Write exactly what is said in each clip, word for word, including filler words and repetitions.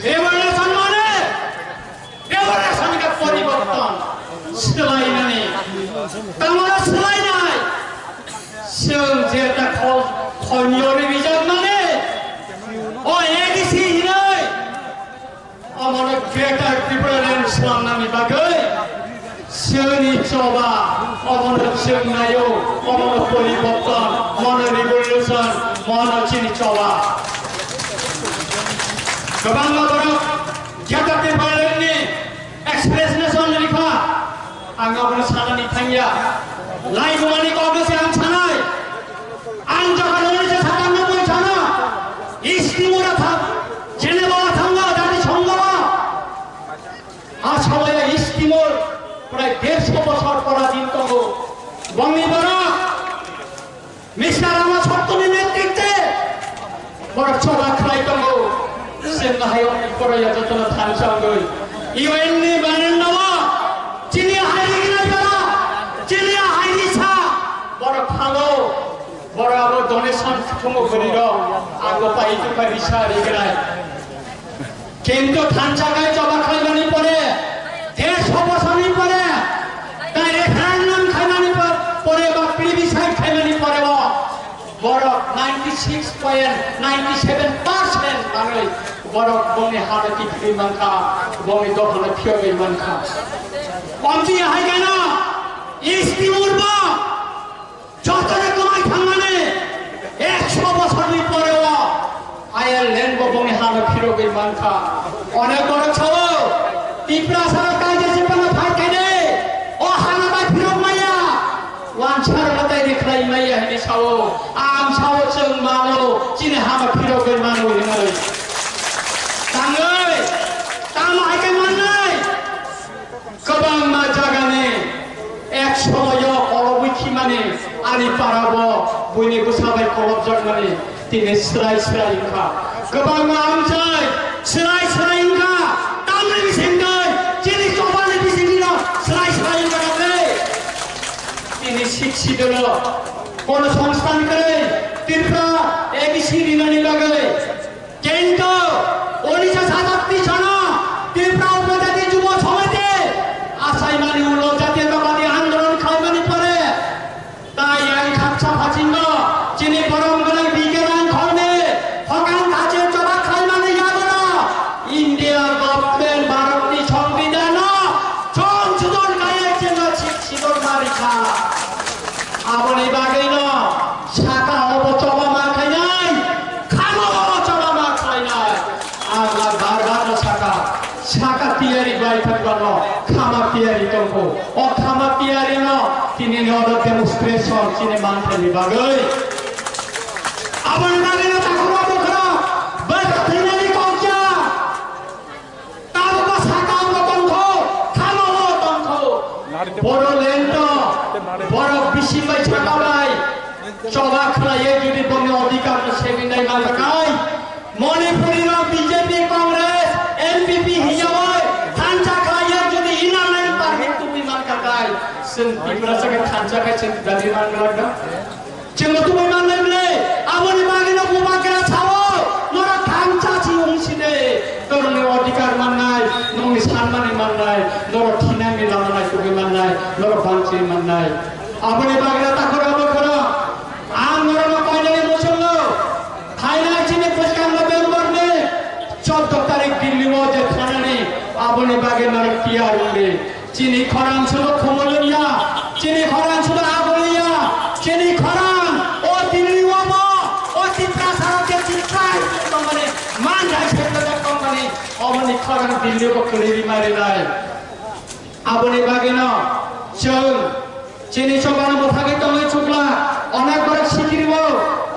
Revolution mane, revolution ka poriborton, swlainani. Tamara swlainai. Chwng jeta khol, khonyo rijak mane, o A D C hinai. Omono Greater Tipraland swnamnani bagwi chini choba, omono chwng naio, omono poriborton, mono revolution, mono chini choba. Kwbangma borok Greater Tipralandni express nation rikha, ang abono sanani thangya. Laibumani kokno se ang sanai. Ang jaga noni se satan no boi sana. Istimura thang, Geneva thangwa, jati songwa. Asawaya Istimur, prai derso bosor pora din tongo. Bongni bara, Mister Rama Sotto ni netrite, borok choba khlai tongo. Chwng hai pora ya jotono thansa wngwi. U N ni banana wa, chini hai ni bara, chini hai ni sa, borok phalo. Boro abo donation thumwi bwrwi rok, abo pai tu pai risa rigrai. Kintu thansa khai choba khlaimani pore, desh bosoni pore, tai referendum khaimani po-, pore ba plebiscite khaimani pore o borok ninety six point nine seven percent manwi borok bongni hano kiphilwi mankha, bongni dophano phiyogwi mankha. Omti hai gana, East Timor bo Jotoni kwmai thangmani ekso bosorni pore o Ireland bo bongni hano phirogwi mankha. Onek borok sao, Tiprasa rok kaisa se phano phai khaide, o hano bai phirok maya, wansar rok tai rikhlai maya hwnwi sao, ang sao chwng mano, chini hano phirogwi mano hwnwi. Tangwi, tamo hai khe mannai. Kwbangma jagani ek somoyo kolobwi khimani ani parabo buini bwsa bai kolobjakmani tini swrai swrai wngkha. Kwbangma amchai swrai swrai wngkha. Tamni bisingtwi chini chobani bisingtwino swrai swrai wngkha nakhai. Tini Sixth Schedule-o kono songsthan kwrwi Tripura A D C rinani bagwi Kintu unisho satattish sono Tripura Upojati Jubo Samiti achaimani ulo jatiyotabadi andolon khlaimani pore tai ang khaksa phasingo chini borom gwnang B K Rangkholni hokan thachir choba khlaimani yagulo India government Bharatni Songbidanno songsodhon kaiwi chwngno Sixth Schedule ma rikha. Aboni bagwino saka obo choba ma khainai, khama obo choba ma khlainai. Ang bar bar no saka, saka tiyari bai thangmano khama tiyari tongkho. O khama tiyari no tini ni oro demonstration chini manthaini bagwi. Aboni bagwino takhukma bukhurok bai thwinani kokya. Tabukbo sakao tongkho, khamao tongkho. Bodoland to borok bisi bai saka bai choba khlaiwi jodi bongni odhikar no seminai manjaknai, Manipuri no B J P, Congress, N P P hiyawi thansa khlaiwi jodi inner line permit tubui manjaknai, chwng Tiprasa khe thansa khai chwng dabi manglak da. Chwngno tubui mannai bwle, aboni bagwino Bubagra sao, norok thansa si wng si de, norokni odhikar mannai, nokni sanmani mannai, norok thinangni lama nai tubui mannai, norok bangchi mannai. Aboni bagwino takhoro abo khoro, ang norokno koinani muchungo, phainai chini bwskang November ni choddo tarik Delhi o je thanani, aboni bagwi norok tiyar wng di. Chini khorang sudo khumulung ya, chini khorang sudo agulung ya, chini khorang o Delhi o bo, o Tiprasa rok je Tiprai tongmani, manjai seklajak tongmani, oboni khorang Delhi o bo kwlwi rimai rinai. Aboni bagwino chwng chini chobano mwthagwi tongwi chukla, onek borok sikiri o,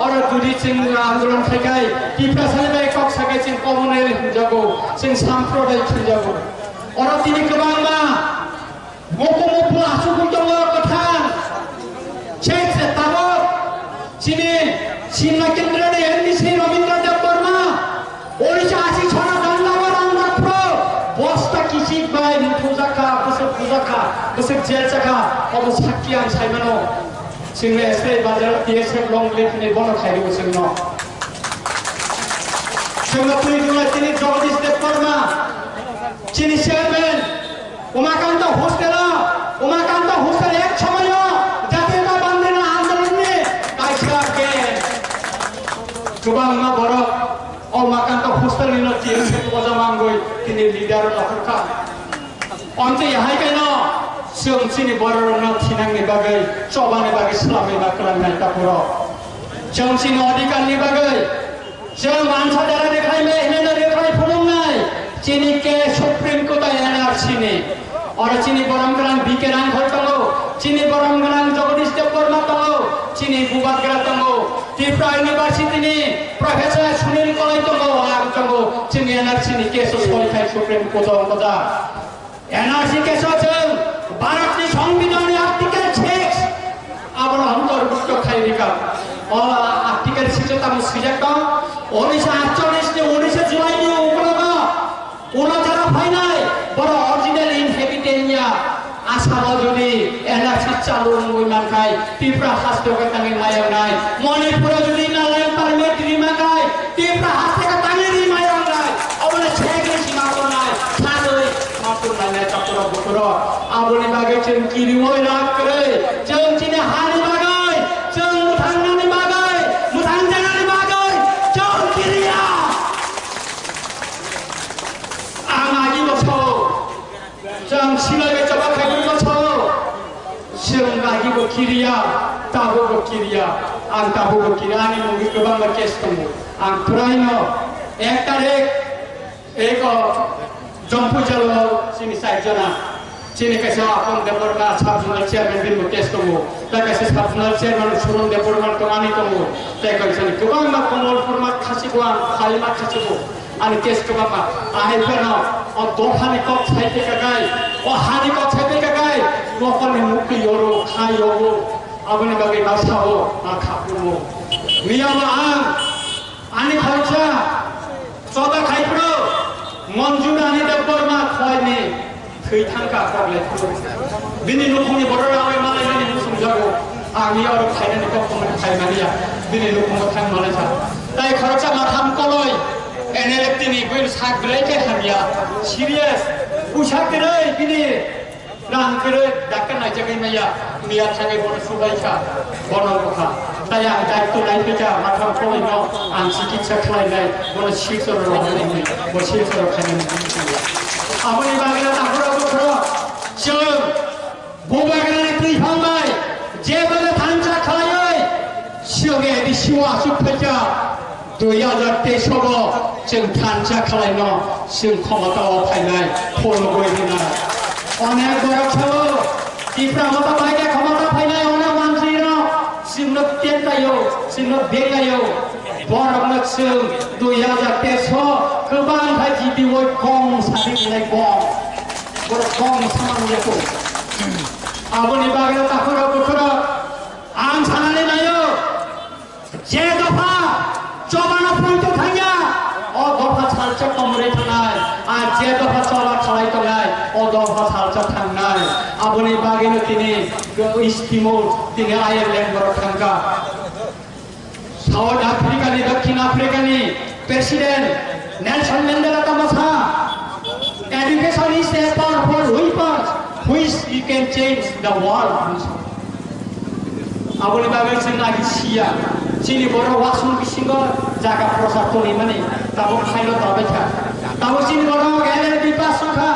oro jodi chwng andolon khai khai, Tiprasani bai kok sakai chwng communal hinjago, chwng samprodayik hinjago. Oro tini kwbangma Mokumu pula asugwi tongo kwthang. Chek se tabok. Chini Simla Kendra ni M D C Rabindra Debbarma. Unisho ashi sona danda barang dapro. Bosta kisik bai muthujaka, bwswk bujakha, bwswk jel chakha. Obo sakki ang saimano. Chwngno S F I bazar T S F long live ni bono khairwi chwngno. Chwngno twi twnglai tini Jagadish Debbarma, chini chairman, Umakanta hostel-o, Umakanta hostel ek somoyo Jatiyotabadi andolonni kaisa ke kwbangma borok o Umakanta hostel-ni no T S F o jamangwi tini leader-o nokhorkha. Amtwi hai kaino chwng chini bororokno thinangni bagwi, chobani bagwi swlamwi ma kwlangnai takhurok. Chwng chini adhikarni bagwi, chwng mansa dara rekhai me hwnwi no rekhai phunuknai, chini ke Supreme Court o N R C ni. Oro chini borom gwnang B K Rangkhol tongo, chini borom gwnang Jagadish Debbarma tongo, chini bubagra tongo, Tripura University ni Professor Sunil Koloi tongo, ang tongo, chini N R C ni case o soi khai Supreme Court o wngkha. N R C case o chwng Bharatni Songbidanni Article six abono antorbhukto khai rikha. O Article six o tamo swijak tong, unnisho atchollish ni unnisho July ni ukologo ulo jara phainai, boro original inhabitant ya Assam o jodi N R C chalu wngwi mankhai, Tripura haste o tangwi mayoknai, Manipur o jodi Nagaland permit rima khai, Tripura haste o tangwi ri mayoknai, obono segwi sima tongnai, sagwi ma tongnai nai takhurok bukhurok. Aboni bagwi chwng kiriwi rang kwrwi, chwng chini hani bagwi, chwng mwthangnani bagwi, mwthangjanani bagwi chwng kiriya. Ang agi bo sao, chwng silai bai choba khaibwi bo sao. Chwng agi bo kiriya, tabuk bo kiriya, ang tabuk bo kiriya, ani mungwi kwbangma case tongo. Ang puraino ek tarik, eko Jompuijalo chini chaijona, chini kaisa Apon Debbarma sub zonal chairman bini bo case tongo, tei kaisa sub zonal chairman Suron Debbarma tongani tongo, tei kaisa kwbangma Komolpur ma khasibo ang Phalima khasibo. Ani case kwbangma, ahai phano o dophani kok sai twi kakai, o hani kok sai twi kakai, nokorni mukti yoro, kha yogo, aboni bagwi ma sao, ma khapungo. Miyama ang, ani khoroksa, choba khai phuru, Monjurani Debbarma khoini thwi thangka kok le phuru. Bini nukhungni borok rangwi malai nini muchung jago. Ang ni oro khainani kok tongmani khai mania. Bini nukhungo thang malai sa. Tai khoroksa matham koloi N L F T ni buino sak belai khe hamya. Serious. Puisa kwrwi bini rang kwrwi doctor naijagwi maya. Miya thangwi bono subai kha. Bono bwkha. Tai ang daitw lai phika matham koloi no ang chikitsa khlai nai. Bono Silchar rok bo Silchar khainani. Aboni bagwi takhurok bukhurok. Chwng Bubagrani twi phalnai, jebono thansa khlaiwi, chwng A D C o achuk phaikha, dui hajar teis o bo chwng thansa khlaino, chwng khomota o phainai, phunugwi rwnai. Onek borok sao, Tipra Motha bai khe khomota phainai, onek mantri rok, chwngno tentai o, chwngno bengai o, borokno chwng dui hajar teis o kwbang khai G P o kong sadi rwnai kong. Borok kong sama nung ya kong. Aboni bagwi takhurok bukhurok ang sanani naio, je dopha chobano poito thangya, o dopha salsa komrwi thangnai, ar je dopha choba khalai tongnai, o dopha salsa thangnai. Aboni bagwino tini East Timor, tini Ireland borok thangkha. South Africa ni, Dakhin Africa ni President Nelson Mandela tamo sa, "Education is a powerful weapon which you can change the world." Aboni bagwi chwng agi siya, chini borok wasung bisingo jaga prochar tongwi mani, tabuk khaino tabai kha. Tabuk chini borok L L B pass wngkha,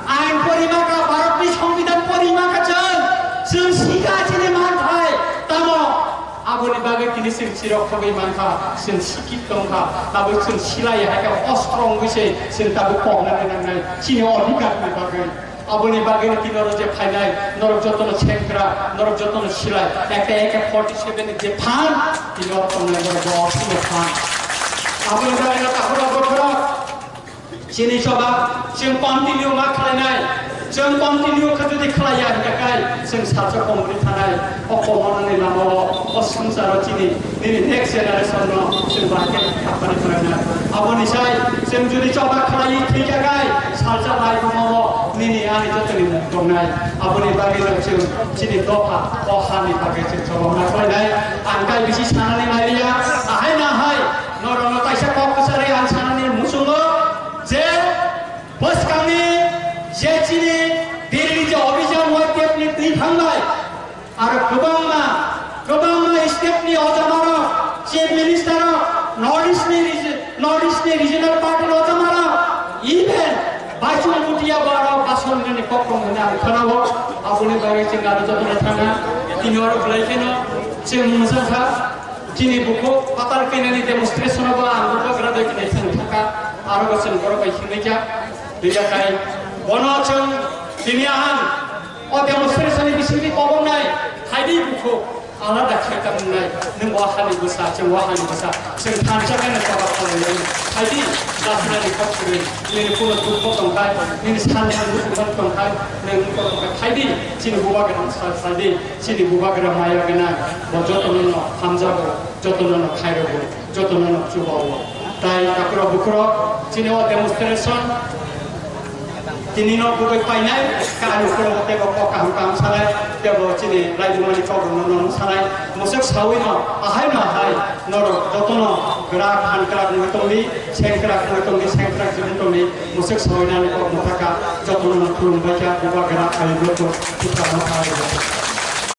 ain pori maka, Bharatni Songbidan pori maka chwng, chwng sika chini manthai, tamo Aboni bagwi tini chwng chirok khogwi mankha, chwng sikit tongkha, tabuk chwng silai hai khe ostro wngwi se chwng tabuk koknani nangnai, chini odhikar ni bagwi. Aboni bagwi no tini oro je phainai, norok jotono sengkra, norok jotono silai, ekta A K forty seven ni je phan, tini oro tongnai norok bo othai no phan. Aboni bagwi no takhurok bokhorok, Chini choba, chwng continue ma khlainai, chwng continue khe jodi khlaiya hwnkhe kai, chwng salsa komorwi thanai, o komorni lamao, o swngcharo chini, nini next generation no chwng bahai khe khaphani phlainai. Aboni sai, chwng jodi choba khlaiwi thwikha kai, salsa laibumao nini ani jotoni mung tongnai. Aboni bagwi no chwng chini dopha, o hani bagwi chwng choba ma khlainai. Ang kai bisi sanani nailiya, ahai na hai, norokno kaisa kok kwcharwi ang sanani Regional Party no chamara, even Baisong Bhutia bo aro Baisong ni kok tong hwnwi ang khwnao, aboni bagwi chwng aro jotono thangna, tini oro belai kheno chwng mungsa kha, chini bukhuk patal khainani demonstration o bo ang bubagra doi khe thang thangkha, aro bo chwng borok bai himwi kha, bijakai bono chwng tini ang o demonstration ni bisingtwi kobongnai, khaidi bukhuk. Alada khe ta wngnai, nwng o hani bwsa, chwng o hani bwsa, chwng thansa khe nwng kotor khlai lai. Khaidi, jasnani kok kwrwi, nini kuno dukho tongkhai, nini san san dukho tongkhai, nwng kotor khe khaidi, chini bubagra sa khaidi, chini bubagra maya gwnang, bo jotono no hamjago, jotono no khairokgo, jotono no chubao. Tai takhurok bukhurok, chini o demonstration, tini no bwtwi painai, kaham khoro tebo kok kaham kaham sanai, tebo chini raijumani kok rokno no sanai, mosok sawi no, ahai no ahai, norok jotono grak han krak wngwi tongdi, seng krak wngwi tongdi, seng krak wngwi tongdi, mosok sawi nani kok mwthaka, jotono no khulum baikha, bubagra ayuk rokno, thikra no kha.